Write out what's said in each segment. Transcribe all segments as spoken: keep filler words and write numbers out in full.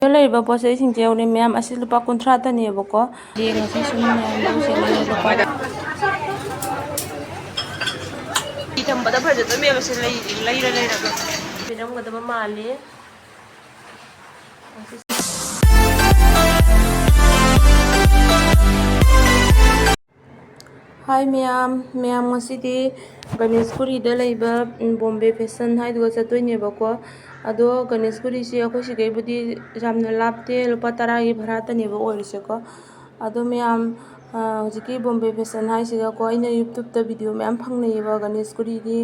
ꯁꯤꯗ ꯂꯩꯔꯤꯕ ꯄꯣꯠ ꯆꯩꯁꯤꯡꯁꯦ ꯌꯦꯡꯉꯨꯅꯦ ꯃꯌꯥꯝ, ꯑꯁꯤ ꯂꯨꯄꯥ ꯀꯨꯟꯊ꯭ꯔꯥꯇꯅꯦꯕꯀꯣ꯫ ꯌꯦꯡꯉꯁꯤ ꯁꯨꯝ ꯃꯌꯥꯝꯗꯣ ꯁꯤꯗ ꯂꯩꯔꯤꯕ ꯄꯣꯠ ꯐꯤ ꯊꯝꯕꯗ ꯐꯖꯗꯕ ꯃꯌꯥꯝ ꯑꯁꯤ ꯂꯩ-, ꯂꯩꯔ ꯂꯩꯔꯒ ꯄꯤꯔꯝꯒꯗꯕ ꯃꯥꯜꯂꯤ꯫ ꯍꯥꯏ ꯃꯌꯥꯝ, ꯃꯌꯥꯝ ꯉꯁꯤꯗꯤ ꯒꯅꯦꯁꯄꯨꯔꯤꯗ ꯂꯩꯕ, ꯎꯝ, ꯕꯣꯝꯕꯦ ꯐꯦꯁꯟ ꯍꯥꯏꯗꯨꯒ ꯆꯠꯇꯣꯏꯅꯦꯕꯀꯣ꯫ ꯑꯗꯣ ꯒꯅꯦꯁꯄꯨꯔꯤꯁꯤ ꯑꯩꯈꯣꯏ ꯁꯤꯗꯩꯕꯨꯗꯤ ꯌꯥꯝꯅ ꯂꯥꯞꯇꯦ, ꯂꯨꯄꯥ ꯇꯔꯥꯒꯤ ꯚꯔꯥꯇꯅꯦꯕ ꯑꯣꯏꯔꯤꯁꯦꯀꯣ꯫ ꯑꯗꯣ ꯃꯌꯥꯝ, ꯑ, ꯍꯧꯖꯤꯛꯀꯤ ꯕꯣꯝꯕꯦ ꯐꯦꯁꯟ ꯍꯥꯏꯁꯤꯒꯀꯣ, ꯑꯩꯅ YouTube-ꯇ video ꯃꯌꯥꯝ ꯐꯪꯅꯩꯌꯦꯕ ꯒꯅꯦꯁꯄꯨꯔꯤꯒꯤ,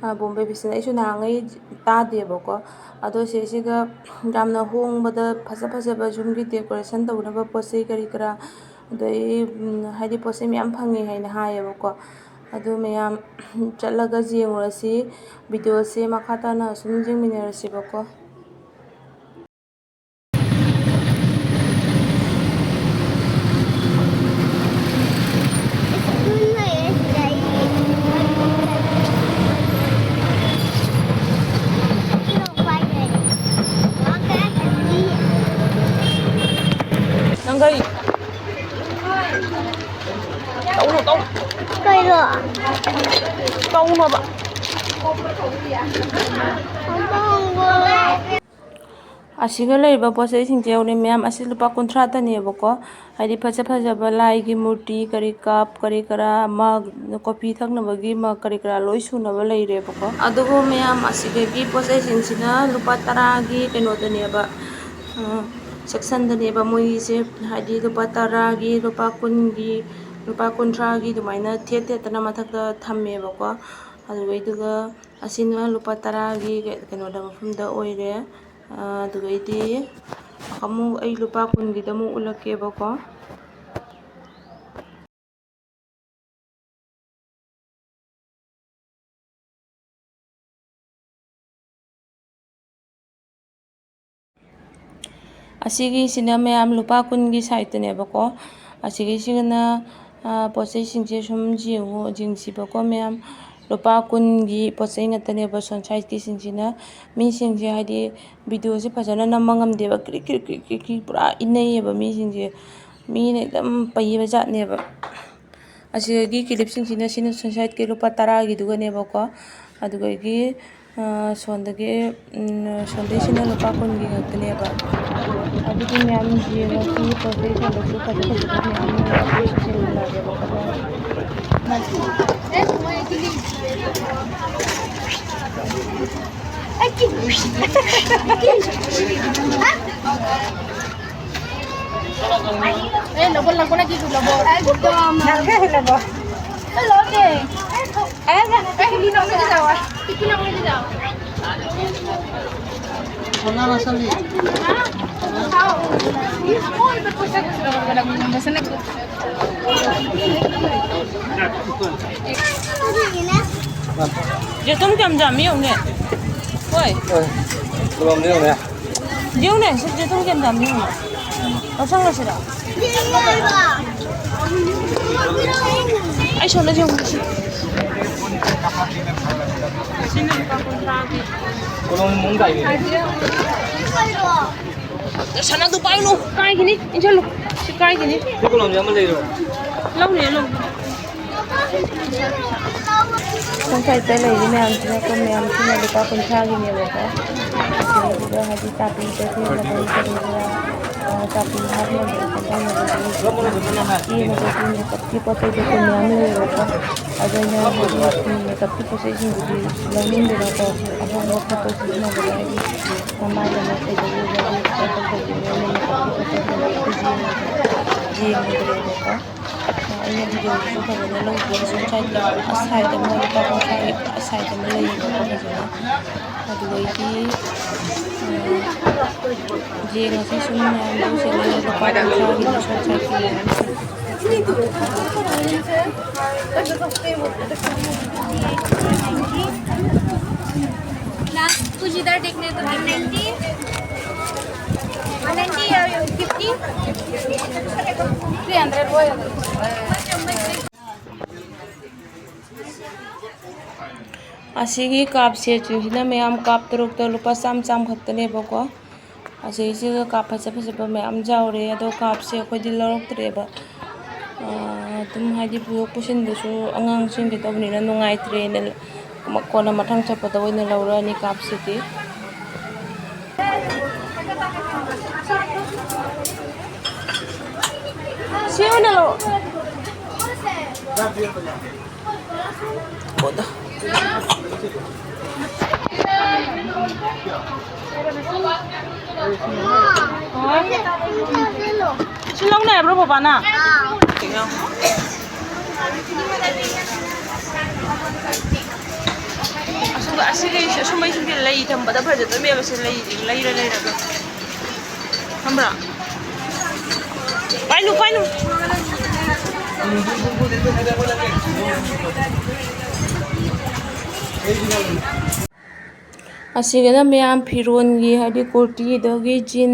ꯑ, ꯕꯣꯝꯕꯦ ꯐꯦꯁꯟ꯫ ꯑꯩꯁꯨ ꯅꯍꯥꯟꯉꯩ ꯇꯥꯗꯦꯕꯀꯣ꯫ ꯑꯗꯣ ꯁꯤꯁꯤꯒ ꯌꯥꯝꯅ ꯍꯣꯡꯕꯗ ꯐꯖ ꯐꯖꯕ ꯌꯨꯝꯒꯤ decoration ꯇꯧꯅꯕ ꯄꯣꯠ ꯆꯩ ꯀꯔꯤ ꯀꯔꯥ, ꯑꯗꯩ, ꯎꯝ, ꯍꯥꯏꯗꯤ ꯄꯣꯠ ꯆꯩ ꯃꯌꯥꯝ ꯐꯪꯉꯦ ꯍꯥꯏꯅ ꯍꯥꯏꯌꯦꯕꯀꯣ꯫ ꯑꯗꯨ ꯃꯌꯥꯝ ꯆꯠꯂꯒ ꯌꯦꯡꯉꯨꯔꯁꯤ꯫ Video-ꯁꯦ ꯃꯈꯥ ꯇꯥꯅ ꯑꯁꯨꯝ ꯌꯦꯡꯃꯤꯟꯅꯔꯁꯤꯕꯀꯣ꯫ ꯅꯪ ꯀꯔꯤ? ꯇꯧꯅꯨ, ꯇꯧꯅꯨ꯫ ꯀꯩꯅꯣ? ꯇꯧꯅꯣꯕ꯫ ꯑꯁꯤꯒ ꯂꯩꯔꯤꯕ ꯄꯣꯠ ꯆꯩꯁꯤꯡꯁꯦ ꯌꯦꯡꯉꯨꯅꯦ ꯃꯌꯥꯝ, ꯑꯁꯤ ꯂꯨꯄꯥ ꯀꯨꯟꯊ꯭ꯔꯥꯇꯅꯦꯕꯀꯣ꯫ ꯍꯥꯏꯗꯤ ꯐꯖ ꯐꯖꯕ ꯂꯥꯏꯒꯤ ꯃꯨꯔꯇꯤ, ꯀꯔꯤ ꯀꯞ, ꯀꯔꯤ ꯀꯔꯥ, mug, coffee ꯊꯛꯅꯕꯒꯤ mug, ꯀꯔꯤ ꯀꯔꯥ ꯂꯣꯏ ꯁꯨꯅꯕ ꯂꯩꯔꯦꯕꯀꯣ꯫ ꯑꯗꯨꯕꯨ ꯃꯌꯥꯝ, ꯑꯁꯤꯗꯒꯤ ꯄꯣꯠ ꯆꯩꯁꯤꯡꯁꯤꯅ ꯂꯨꯄꯥ ꯇꯔꯥꯒꯤ ꯀꯩꯅꯣꯗꯅꯦꯕ, ꯑ, section-ꯗꯅꯦꯕ ꯃꯣꯏꯒꯤꯁꯦ, ꯍꯥꯏꯗꯤ ꯂꯨꯄꯥ ꯇꯔꯥꯒꯤ, ꯂꯨꯄꯥ ꯀꯨꯟꯒꯤ, ꯂꯨꯄꯥ ꯀꯨꯟꯊ꯭ꯔꯥꯒꯤ ꯑꯗꯨꯃꯥꯏꯅ ꯊꯦꯠ ꯊꯦꯠꯇꯅ ꯃꯊꯛꯇ ꯊꯝꯃꯦꯕꯀꯣ꯫ ꯑꯗꯨꯒ ꯑꯁꯤꯅ ꯂꯨꯄꯥ ꯇꯔꯥꯒꯤ ꯀꯩꯅꯣꯗ, ꯃꯐꯝꯗ ꯑꯣꯏꯔꯦ꯫ ꯑ, ꯑꯗꯨꯒꯩꯗꯤ ꯑꯃꯨꯛ ꯑꯩ ꯂꯨꯄꯥ ꯀꯨꯟꯒꯤꯗ ꯑꯃꯨꯛ ꯎꯠꯂꯛꯀꯦꯕꯀꯣ꯫ ꯑꯁꯤꯒꯤꯁꯤꯅ ꯃꯌꯥꯝ ꯂꯨꯄꯥ ꯀꯨꯟꯒꯤ side-ꯇꯅꯦꯕꯀꯣ꯫ ꯑꯁꯤꯒꯤꯁꯤꯒꯅ, ꯑ, ꯄꯣꯠ ꯆꯩꯁꯤꯡꯁꯦ ꯁꯨꯝ ꯌꯦꯡꯉꯨ, ꯌꯦꯡꯁꯤꯕꯀꯣ ꯃꯌꯥꯝ꯫ ꯂꯨꯄꯥ ꯀꯨꯟꯒꯤ ꯄꯣꯠ ꯆꯩ ꯉꯥꯛꯇꯅꯦꯕ ꯁꯣꯟ ꯁꯥꯏꯠꯀꯤꯁꯤꯡꯁꯤꯅ꯫ ꯃꯤꯁꯤꯡꯁꯦ ꯍꯥꯏꯗꯤ ꯚꯤꯗꯤꯑꯣꯁꯦ ꯐꯖꯅ ꯅꯝꯕ ꯉꯝꯗꯦꯕ, ꯀ꯭ꯔꯤꯛ ꯀ꯭ꯔꯤꯛ ꯀ꯭ꯔꯤꯛ ꯀ꯭ꯔꯤꯛ ꯀ꯭ꯔꯤꯛ ꯄꯨꯔꯥ ꯏꯟꯅꯩꯌꯦꯕ ꯃꯤꯁꯤꯡꯁꯦ꯫ ꯃꯤꯅ ꯑꯗꯨꯝ ꯄꯩꯕ ꯖꯥꯠꯅꯦꯕ꯫ ꯑꯁꯤꯗꯒꯤ ꯀꯤꯂꯤꯞꯁꯤꯡꯁꯤꯅ, ꯁꯤꯅ ꯁꯣꯟ ꯁꯥꯏꯠꯀꯤ ꯂꯨꯄꯥ ꯇꯔꯥꯒꯤꯗꯨꯒꯅꯦꯕꯀꯣ꯫ ꯑꯗꯨꯗꯒꯤ, ꯑ, ꯁꯣꯟꯗꯒꯤ, ꯎꯝ, ꯁꯣꯟꯗꯩꯁꯤꯅ ꯂꯨꯄꯥ ꯀꯨꯟꯒꯤ ꯉꯥꯛꯇꯅꯦꯕ꯫ ꯑꯗꯨꯗꯤ ꯃꯌꯥꯝ ꯌꯦꯡꯉꯁꯤ, ꯄꯣꯠ ꯆꯩ ꯁꯣꯟꯗꯁꯨ ꯐꯖ ꯐꯖꯕ ꯃꯌꯥꯝ ꯂꯩ꯫ ꯑꯗꯨꯁꯨ ꯌꯦꯡꯃꯤꯟꯅꯔꯦꯕꯀꯣ꯫ Eh, lo pon la pon aquí, lo pon. Nalga hilabo. Hello, okay. Eh, na, na, eh, hindi na ako nagsasawa. Hindi na ako nagsasawa. Wala na sa li. ꯌꯦꯇꯨꯝ ꯀꯌꯥꯝ ꯌꯥꯝꯃꯤ ꯌꯦꯡꯉꯨꯅꯦ꯫ ꯍꯣꯏ꯫ ꯍꯣꯏ꯫ ꯂꯨꯍꯣꯡꯕ ꯌꯦꯡꯉꯨꯅꯦ꯫ ꯌꯦꯡꯉꯨꯅꯦ, ꯁꯤ ꯌꯦꯇꯨꯝ ꯀꯌꯥꯝ ꯌꯥꯝꯃꯤ ꯌꯦꯡꯉꯨꯅꯦ꯫ ꯂꯧꯁꯪꯂꯁꯤꯔꯣ? ꯑꯩ ꯁꯣꯝꯗ ꯌꯦꯡꯉꯨꯒꯦ ꯁꯤ꯫ ꯁꯤꯅ ꯂꯨꯄꯥ ꯀꯨꯟꯊ꯭ꯔꯥꯒꯤ꯫ ꯀꯣꯂꯣꯝ ꯃꯑꯣꯡ ꯇꯥꯏꯅꯦ꯫ ꯁꯅꯥꯗꯨ ꯄꯥꯏꯅꯨ, ꯀꯥꯏꯒꯤꯅꯤ, ꯏꯟꯁꯤꯜꯂꯨ꯫ ꯁꯤ ꯀꯥꯏꯒꯤꯅꯤ꯫ ꯁꯤ ꯀꯣꯂꯣꯝꯁꯦ ꯑꯃ ꯂꯩꯔꯣ? ꯂꯧꯅꯤ, ꯂꯧꯅꯤ꯫ ꯁꯣꯝ ꯁꯥꯏꯠꯇ ꯂꯩꯔꯤ ꯃꯌꯥꯝꯁꯤꯅꯀꯣ, ꯃꯌꯥꯝꯁꯤꯅ ꯂꯨꯄꯥ ꯀꯨꯟꯊ꯭ꯔꯥꯒꯤꯅꯦꯕꯀꯣ꯫ ꯑꯗꯨꯗ ꯍꯥꯏꯗꯤ ꯆꯥꯕꯤ ꯆꯠꯅꯕ ꯀꯔꯤ ꯀꯔꯥ, ꯑ, ꯆꯥꯕꯤ ꯍꯥꯞꯅꯕ ꯈꯣꯠꯅꯕꯗꯒꯤ ꯀꯦꯅꯕꯒꯤ ꯃꯦꯀꯞꯀꯤ ꯄꯣꯠ ꯆꯩꯗꯣ ꯃꯌꯥꯝ ꯂꯩꯌꯦꯕꯀꯣ꯫ ꯑꯗꯣ ꯑꯩꯅ ꯍꯥꯏꯗꯤ ꯃꯦꯀꯞꯀꯤ ꯄꯣꯠ ꯆꯩꯁꯤꯡꯗꯨꯗꯤ ꯂꯧꯅꯤꯡꯗꯦꯕꯀꯣ꯫ ꯑꯍꯣꯡꯕ ꯄꯣꯠꯇꯣ ꯁꯤꯖꯤꯟꯅꯕꯗ ꯍꯥꯏꯗꯤ ꯃꯃꯥꯏꯗꯅ ꯀꯩꯗꯧꯔꯤꯕ ꯃꯦꯀꯞ ꯇꯧꯗꯕꯤꯅꯦꯅ ꯃꯦꯀꯞꯀꯤ ꯄꯣꯠ ꯆꯩꯁꯤꯡꯗꯣ ꯑꯝꯇ ꯌꯦꯡꯉꯨꯗ꯭ꯔꯦ-, ꯌꯦꯡꯉꯨꯗ꯭ꯔꯦꯕꯀꯣ꯫ ꯑꯩꯅ ꯚꯤꯗꯤꯑꯣꯗꯨꯁꯨ ꯐꯖꯅ ꯂꯧꯗ꯭ꯔꯦ꯫ ꯁꯣꯝ ꯁꯥꯏꯠꯇ ꯑꯁꯥꯏꯗ ꯑꯃ ꯂꯨꯄꯥ ꯀꯨꯟꯊ꯭ꯔꯥꯒꯤ ꯄꯨꯔꯥ ꯑꯁꯥꯏꯗ ꯑꯃ ꯂꯩꯌꯦꯕꯀꯣ ꯐꯖꯅ꯫ ꯑꯗꯨꯗꯩꯗꯤ, ꯎꯝ, ꯌꯦꯡꯉꯁꯤ ꯁꯨꯝ ꯃꯌꯥꯝꯗꯣ ꯁꯤꯗ ꯂꯨꯄꯥ ꯀꯨꯟꯊ꯭ꯔꯥꯒꯤꯗꯤ ꯁꯣꯝ ꯁꯥꯏꯠꯀꯤ ꯃꯌꯥꯝꯁꯦ꯫ लास्ट कुछ इधर देखने तो वन नाइंटी, वन नाइंटी या फिफ्टी, थ्री हंड्रेड वो है। ꯑꯁꯤꯒꯤ ꯀꯥꯞ ꯁꯦꯠꯁꯤꯡꯁꯤꯅ ꯃꯌꯥꯝ ꯀꯥꯞ ꯇꯔꯨꯛꯇ ꯂꯨꯄꯥ ꯆꯥꯝꯃ ꯆꯥꯝꯃ ꯈꯛꯇꯅꯦꯕꯀꯣ꯫ ꯑꯁꯤꯁꯤꯒ ꯀꯥꯞ ꯐꯖ ꯐꯖꯕ ꯃꯌꯥꯝ ꯌꯥꯎꯔꯦ꯫ ꯑꯗꯣ ꯀꯥꯞꯁꯦ ꯑꯩꯈꯣꯏꯗꯤ ꯂꯧꯔꯛꯇ꯭ꯔꯦꯕ꯫ ꯑꯥ, ꯑꯗꯨꯝ ꯍꯥꯏꯗꯤ ꯄꯨꯊꯣꯛ ꯄꯨꯁꯤꯟꯗꯁꯨ ꯑꯉꯥꯡꯁꯤꯡꯒꯤ ꯇꯧꯕꯅꯤꯅ ꯅꯨꯡꯉꯥꯏꯇ꯭ꯔꯦꯅ, ꯀꯣꯟꯅ ꯃꯊꯪ ꯆꯠꯄꯗ ꯑꯣꯏꯅ ꯂꯧꯔꯛꯑꯅꯤ ꯀꯥꯞꯁꯤꯗꯤ꯫ ꯁꯤ ꯑꯣꯏꯅ ꯂꯧꯔꯣ꯫ ꯁꯤ ꯂꯧꯅꯤ ꯍꯥꯏꯕ꯭ꯔꯣ ꯕꯕꯥꯅ? ꯑꯁꯨꯝꯕ, ꯑꯁꯤꯒꯤ, ꯑꯁꯨꯝꯕꯩꯁꯤꯗꯤ ꯂꯩ ꯊꯝꯕꯗ ꯐꯖꯗꯕꯅꯦꯕ, ꯁꯤ ꯂꯩ, ꯂꯩꯔ ꯂꯩꯔꯒ꯫ ꯈꯪꯕ꯭ꯔꯥ? ꯄꯥꯏꯅꯨ, ꯄꯥꯏꯅꯨ꯫ ꯑꯁꯤꯒꯅ ꯃꯌꯥꯝ ꯐꯤꯔꯣꯟꯒꯤ, ꯍꯥꯏꯗꯤ ꯀꯨꯔꯇꯤ, ꯑꯗꯒꯤ ꯖꯤꯟ,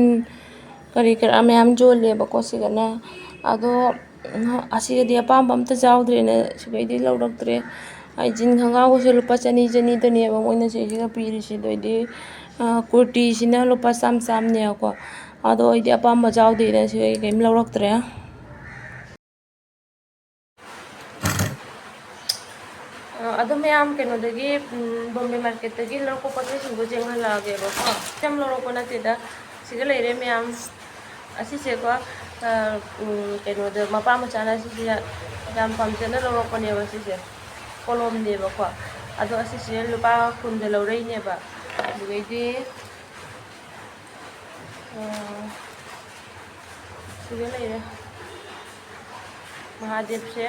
ꯀꯔꯤ ꯀꯔꯥ ꯃꯌꯥꯝ ꯌꯣꯜꯂꯦꯕꯀꯣ ꯁꯤꯗꯅ꯫ ꯑꯗꯣ ꯑꯁꯤꯗꯗꯤ ꯑꯄꯥꯝꯕ ꯑꯝꯇ ꯌꯥꯎꯗ꯭ꯔꯦꯅ ꯁꯤꯗꯩꯗꯤ ꯂꯧꯔꯛꯇ꯭ꯔꯦ꯫ ꯑꯩ ꯖꯤꯟ ꯈꯣꯡꯒ꯭ꯔꯥꯎꯒꯁꯦ ꯂꯨꯄꯥ ꯆꯅꯤ, ꯆꯅꯤꯗꯅꯦꯕ ꯃꯣꯏꯅ ꯁꯤꯁꯤꯒ ꯄꯤꯔꯤꯁꯦ꯫ ꯑꯗꯩꯗꯤ, ꯑ, ꯀꯨꯔꯇꯤꯁꯤꯅ ꯂꯨꯄꯥ ꯆꯥꯝ ꯆꯥꯝꯅꯦꯕꯀꯣ꯫ ꯑꯗꯣ ꯑꯩꯗꯤ ꯑꯄꯥꯝꯕ ꯌꯥꯎꯗꯦꯅ ꯁꯤꯗꯩ ꯀꯔꯤꯝ ꯂꯧꯔꯛꯇ꯭ꯔꯦ꯫ ꯑ, ꯑꯗꯣ ꯃꯌꯥꯝ ꯀꯩꯅꯣꯗꯒꯤ, ꯎꯝ, ꯕꯣꯝꯕꯦ ꯃꯥꯔꯀꯦꯠꯇꯒꯤ ꯂꯧꯔꯛꯄ ꯄꯣꯠ ꯆꯩꯁꯤꯡꯗꯣ ꯌꯦꯡꯍꯜꯂꯛꯑꯒꯦꯕꯀꯣ꯫ ꯌꯥꯝ ꯂꯧꯔꯛꯄ ꯅꯠꯇꯦꯗ, ꯁꯤꯗ ꯂꯩꯔꯦ ꯃꯌꯥꯝ꯫ ꯑꯁꯤꯁꯦꯀꯣ, ꯑ, ꯎꯝ, ꯀꯩꯅꯣꯗ ꯃꯄꯥ ꯃꯆꯥꯅ ꯁꯤꯁꯦ ꯌꯥꯝ ꯄꯥꯝꯖꯅ ꯂꯧꯔꯛꯄꯅꯦꯕ ꯁꯤꯁꯦ꯫ ꯀꯣꯂꯣꯝꯅꯦꯕꯀꯣ꯫ ꯑꯗꯣ ꯑꯁꯤꯁꯦ ꯂꯨꯄꯥ ꯀꯨꯟꯗ ꯂꯧꯔꯛꯏꯅꯦꯕ꯫ ꯑꯗꯨꯗꯩꯗꯤ, ꯑ, ꯁꯤꯗ ꯂꯩꯔꯦ꯫ ꯃꯍꯥꯗꯦꯕꯁꯦ꯫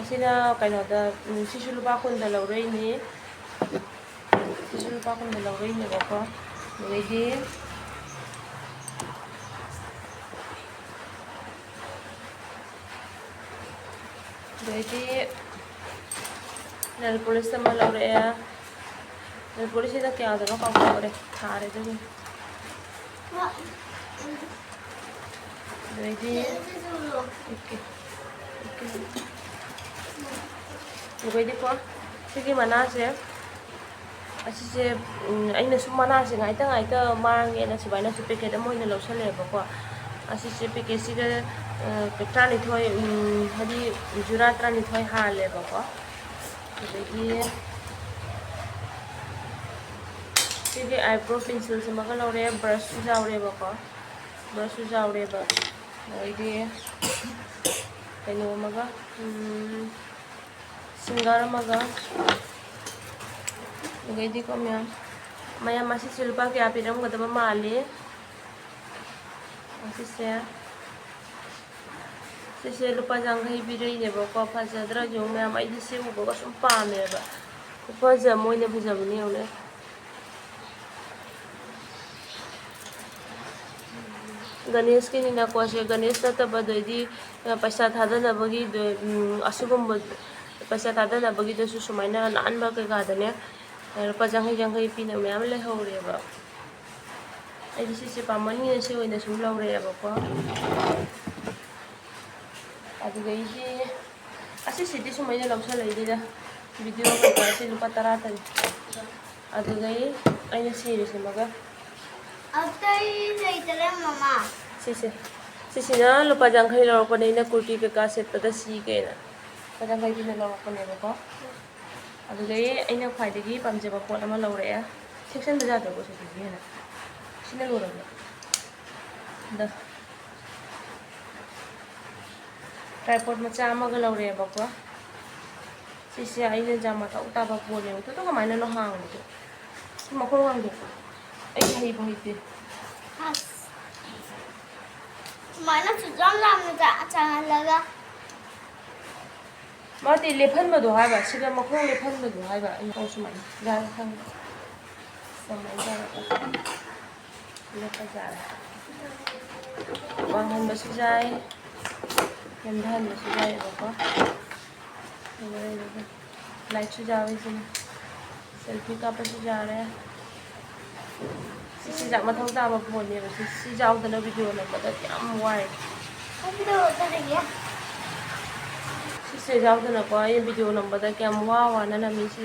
ꯑꯁꯤꯅ ꯀꯩꯅꯣꯗ, ꯎꯝ, ꯁꯤꯁꯨ ꯂꯨꯄꯥ ꯀꯨꯟꯗ ꯂꯧꯔꯛꯏꯅꯤ꯫ ꯁꯤꯁꯨ ꯂꯨꯄꯥ ꯀꯨꯟꯗ ꯂꯧꯔꯛꯏꯅꯦꯕꯀꯣ꯫ ꯑꯗꯒꯤ, ꯑꯗꯩꯗꯤ ꯅꯦꯜ ꯄꯣꯂꯤꯁ ꯑꯃ ꯂꯧꯔꯛꯑꯦ꯫ ꯅꯦꯜ ꯄꯣꯂꯤꯁꯁꯤꯅ ꯀꯌꯥꯗꯅꯣ ꯀꯥꯎꯊꯣꯛꯈ꯭ꯔꯦ꯫ ꯊꯥꯔꯦ ꯑꯗꯨꯒꯤ꯫ ꯑꯗꯩꯗꯤ, ꯑꯣꯀꯦ꯫ ꯑꯣꯀꯦ꯫ ꯑꯗꯨꯒꯩꯗꯤꯀꯣ, ꯁꯤꯒꯤ ꯃꯅꯥꯁꯦ, ꯑꯁꯤꯁꯦ, ꯎꯝ, ꯑꯩꯅ ꯁꯨꯝ ꯃꯅꯥꯁꯦ ꯉꯥꯏꯇ ꯉꯥꯏꯇ ꯃꯥꯡꯉꯦꯅ ꯁꯨꯃꯥꯏꯅꯁꯨ ꯄꯦꯀꯦꯠ ꯑꯃ ꯑꯣꯏꯅ ꯂꯧꯁꯜꯂꯦꯕꯀꯣ꯫ ꯑꯁꯤꯁꯦ ꯄꯦꯀꯦꯠꯁꯤꯒ, ꯑ, ꯇꯔꯥꯅꯤꯊꯣꯏ, ꯎꯝ, ꯍꯥꯏꯗꯤ ꯖꯨꯔꯥ ꯇꯔꯥꯅꯤꯊꯣꯏ ꯍꯥꯜꯂꯦꯕꯀꯣ꯫ ꯑꯗꯒꯤ ꯁꯤꯒꯤ ꯑꯥꯏꯕ꯭ꯔꯣ ꯄꯦꯟꯁꯤꯜꯁꯤꯃꯒ ꯂꯧꯔꯦ, ꯕ꯭ꯔꯁꯁꯨ ꯌꯥꯎꯔꯦꯕꯀꯣ, ꯕ꯭ꯔꯁꯁꯨ ꯌꯥꯎꯔꯦꯕ꯫ ꯑꯗꯩꯗꯤ ꯀꯩꯅꯣ ꯑꯃꯒ, ꯎꯝ, ꯁꯤꯡꯒꯥꯔ ꯑꯃꯒ꯫ ꯑꯗꯩꯗꯤꯀꯣ ꯃꯌꯥꯝ, ꯃꯌꯥꯝ ꯑꯁꯤꯁꯦ ꯂꯨꯄꯥ ꯀꯌꯥ ꯄꯤꯔꯝꯒꯗꯕ ꯃꯥꯜꯂꯤ? ꯑꯁꯤꯁꯦ, ꯁꯤꯁꯦ ꯂꯨꯄꯥ ꯌꯥꯡꯈꯩ ꯄꯤꯔꯛꯏꯅꯦꯕꯀꯣ꯫ ꯐꯖꯗ꯭ꯔꯥ ꯌꯦꯡꯉꯨ ꯃꯌꯥꯝ, ꯑꯩꯗꯤ ꯁꯤ ꯎꯕꯒ ꯁꯨꯝ ꯄꯥꯝꯃꯦꯕ꯫ ꯈꯨꯐꯖ ꯑꯃ ꯑꯣꯏꯅ ꯐꯖꯕꯅꯤ ꯌꯦꯡꯉꯨꯅꯦ꯫ ꯒꯅꯦꯁꯀꯤꯅꯤꯅꯀꯣ, ꯁꯦ ꯒꯅꯦꯁ ꯅꯠꯇꯕ, ꯑꯗꯩꯗꯤ, ꯑ, ꯄꯩꯁꯥ ꯊꯥꯗꯅꯕꯒꯤ, ꯎꯝ, ꯑꯁꯤꯒꯨꯝꯕ ꯄꯩꯁꯥ ꯊꯥꯗꯅꯕꯒꯤꯗꯁꯨ ꯁꯨꯃꯥꯏꯅ ꯅꯥꯟꯕ ꯀꯩꯀꯥꯗꯅꯦ, ꯂꯨꯄꯥ ꯌꯥꯡꯈꯩ, ꯌꯥꯡꯈꯩ ꯄꯤꯅꯕ ꯃꯌꯥꯝ ꯂꯩꯍꯧꯔꯦꯕ꯫ ꯑꯩꯗꯤ ꯁꯤꯁꯦ ꯄꯥꯝꯃꯟꯒꯤꯅ ꯁꯤ ꯑꯣꯏꯅ ꯁꯨꯝ ꯂꯧꯔꯛꯑꯦꯕꯀꯣ꯫ ꯑꯗꯨꯗꯩꯗꯤ ꯑꯁꯤꯁꯤꯗꯤ ꯁꯨꯝ ꯑꯩꯅ ꯂꯧꯁꯜꯂꯛꯏꯅꯤꯗ, ꯚꯤꯗꯤꯑꯣ ꯀꯩꯀꯥꯁꯤ ꯂꯨꯄꯥ ꯇꯔꯥꯇꯅꯤ꯫ ꯑꯗꯨꯗꯩ ꯑꯩꯅ ꯁꯤꯔꯤꯁꯤꯃꯒ꯫ ꯑꯇꯩ ꯂꯩꯇꯔꯦ, ꯃꯃꯥ꯫ ꯁꯤꯁꯦ, ꯁꯤꯁꯤꯅ ꯂꯨꯄꯥ ꯌꯥꯡꯈꯩ ꯂꯧꯔꯛꯄꯅꯦ, ꯑꯩꯅ ꯀꯨꯔꯇꯤ ꯀꯩꯀꯥ ꯁꯦꯠꯄꯗ ꯁꯤꯒꯦꯅ ꯂꯨꯄꯥ ꯌꯥꯡꯈꯩ ꯄꯤꯅ ꯂꯧꯔꯛꯄꯅꯦꯕꯀꯣ꯫ ꯑꯗꯨꯗꯩ ꯑꯩꯅ ꯈ꯭ꯋꯥꯏꯗꯒꯤ ꯄꯥꯝꯖꯕ ꯄꯣꯠ ꯑꯃ ꯂꯧꯔꯛꯑꯦ꯫ ꯊꯦꯛꯆꯟꯕ ꯌꯥꯗ꯭ꯔꯕꯣ ꯁꯤꯗꯒꯤ ꯍꯦꯟꯅ? ꯁꯤꯅ ꯂꯣꯏꯔꯕꯣ? ꯑꯗ ꯇ꯭ꯔꯥꯏꯄꯣꯠ ꯃꯆꯥ ꯑꯃꯒ ꯂꯧꯔꯛꯑꯦꯕꯀꯣ꯫ ꯁꯤꯁꯦ ꯑꯩꯅ ꯌꯥꯝ ꯃꯊꯧ ꯇꯥꯕ ꯄꯣꯠꯅꯦꯕ꯫ ꯑꯗꯨꯗꯣ ꯀꯃꯥꯏꯅꯅꯣ ꯍꯥꯡꯕꯗꯣ? ꯁꯤ ꯃꯈꯣꯡ ꯍꯥꯡꯗꯣꯛꯄ꯫ ꯑꯩ ꯍꯩꯕꯨ ꯍꯩꯇꯦ꯫ ꯑꯁ꯫ ꯁꯨꯃꯥꯏꯅ ꯁꯨꯛꯌꯥꯝ ꯌꯥꯝꯅ ꯆꯥ-, ꯆꯥꯍꯜꯂꯒ꯫ ꯃꯥꯗꯤ ꯂꯦꯞꯍꯟꯕꯗꯣ ꯍꯥꯏꯕ, ꯁꯤꯗ ꯃꯈꯣꯡ ꯂꯦꯞꯍꯟꯕꯗꯣ ꯍꯥꯏꯕ꯫ ꯑꯩ ꯃꯈꯣꯡ ꯁꯨꯃꯥꯏꯅ ꯌꯥꯔꯦ, ꯈꯪꯉꯦ꯫ ꯁꯨꯃꯥꯏꯅ ꯇꯧꯔꯒ ꯂꯦꯞꯄ ꯌꯥꯔꯦ꯫ ꯋꯥꯡꯍꯟꯕꯁꯨ ꯌꯥꯏ, ꯅꯦꯝꯊꯍꯟꯕꯁꯨ ꯌꯥꯏꯑꯕꯀꯣ꯫ ꯂꯥꯏꯠꯁꯨ ꯌꯥꯎꯔꯤꯁꯤꯅꯦ꯫ ꯁꯦꯜꯐꯤ ꯀꯥꯞꯄꯁꯨ ꯌꯥꯔꯦ꯫ ꯁꯤꯁꯦ ꯌꯥꯝ ꯃꯊꯧ ꯇꯥꯕ ꯐꯣꯟꯅꯦꯕ꯫ ꯁꯤ, ꯁꯤ ꯌꯥꯎꯗꯅ ꯚꯤꯗꯤꯑꯣ ꯅꯝꯕꯗ ꯌꯥꯝ ꯋꯥꯏ꯫ ꯑꯗꯨꯗꯣ ꯀꯔꯤꯒꯤ? ꯁꯤꯁꯦ ꯌꯥꯎꯗꯅꯀꯣ, ꯑꯩ ꯚꯤꯗꯤꯑꯣ ꯅꯝꯕꯗ ꯀꯌꯥꯝ ꯋꯥ ꯋꯥꯅ ꯅꯝꯃꯤ꯫ ꯁꯤ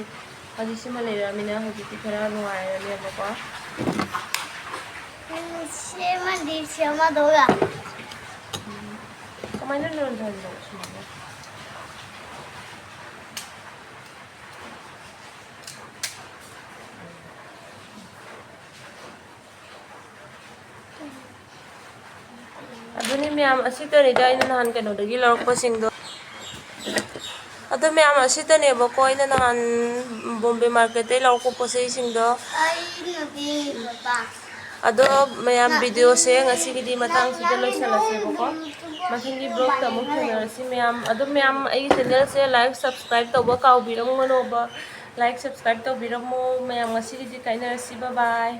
ꯍꯧꯖꯤꯛ ꯁꯤꯃ ꯂꯩꯔꯛꯑꯃꯤꯅ ꯍꯧꯖꯤꯛꯇꯤ ꯈꯔ ꯅꯨꯡꯉꯥꯏꯔꯅꯦꯕꯀꯣ꯫ ꯁꯦꯝꯃꯗꯤ ꯁꯦꯝꯃꯗꯧꯔ? ꯀꯃꯥꯏꯅ ꯂꯣꯟꯊꯍꯟꯕꯅꯣ ꯁꯨꯃꯥꯏꯅ? ꯑꯗꯨꯅꯤ ꯃꯌꯥꯝ, ꯑꯁꯤꯇꯅꯤꯗ ꯑꯩꯅ ꯅꯍꯥꯟ ꯀꯩꯅꯣꯗꯒꯤ ꯂꯧꯔꯛꯄꯁꯤꯡꯗꯣ꯫ ꯑꯗꯣ ꯃꯌꯥꯝ, ꯑꯁꯤꯇꯅꯦꯕꯀꯣ ꯑꯩꯅ ꯅꯍꯥꯟ ꯕꯣꯝꯕꯦ ꯃꯥꯔꯀꯦꯠꯇꯩ ꯂꯧꯔꯛꯄ ꯄꯣꯠ ꯆꯩꯁꯤꯡꯗꯣ꯫ ꯑꯗꯣ ꯃꯌꯥꯝ, ꯚꯤꯗꯤꯑꯣꯁꯦ ꯉꯁꯤꯒꯤꯗꯤ ꯃꯇꯥꯡꯁꯤꯗ ꯂꯣꯏꯁꯤꯜꯂꯁꯦꯕꯀꯣ꯫ ꯃꯊꯪꯒꯤ ꯕ꯭ꯂꯣꯛꯇ ꯑꯃꯨꯛ ꯊꯦꯡꯅꯔꯁꯤ ꯃꯌꯥꯝ꯫ ꯑꯗꯣ ꯃꯌꯥꯝ, ꯑꯩꯒꯤ ꯆꯦꯅꯦꯜꯁꯦ ꯂꯥꯏꯛ ꯁꯕꯁꯀ꯭ꯔꯥꯏꯕ ꯇꯧꯕ ꯀꯥꯎꯕꯤꯔꯝꯒꯅꯣꯕ꯫ ꯂꯥꯏꯛ ꯁꯕꯁꯀ꯭ꯔꯥꯏꯕ ꯇꯧꯕꯤꯔꯝꯃꯣ ꯃꯌꯥꯝ꯫ ꯉꯁꯤꯒꯤꯗꯤ ꯀꯥꯏꯅꯔꯁꯤ꯫ ꯕꯥꯏ ꯕꯥꯏ꯫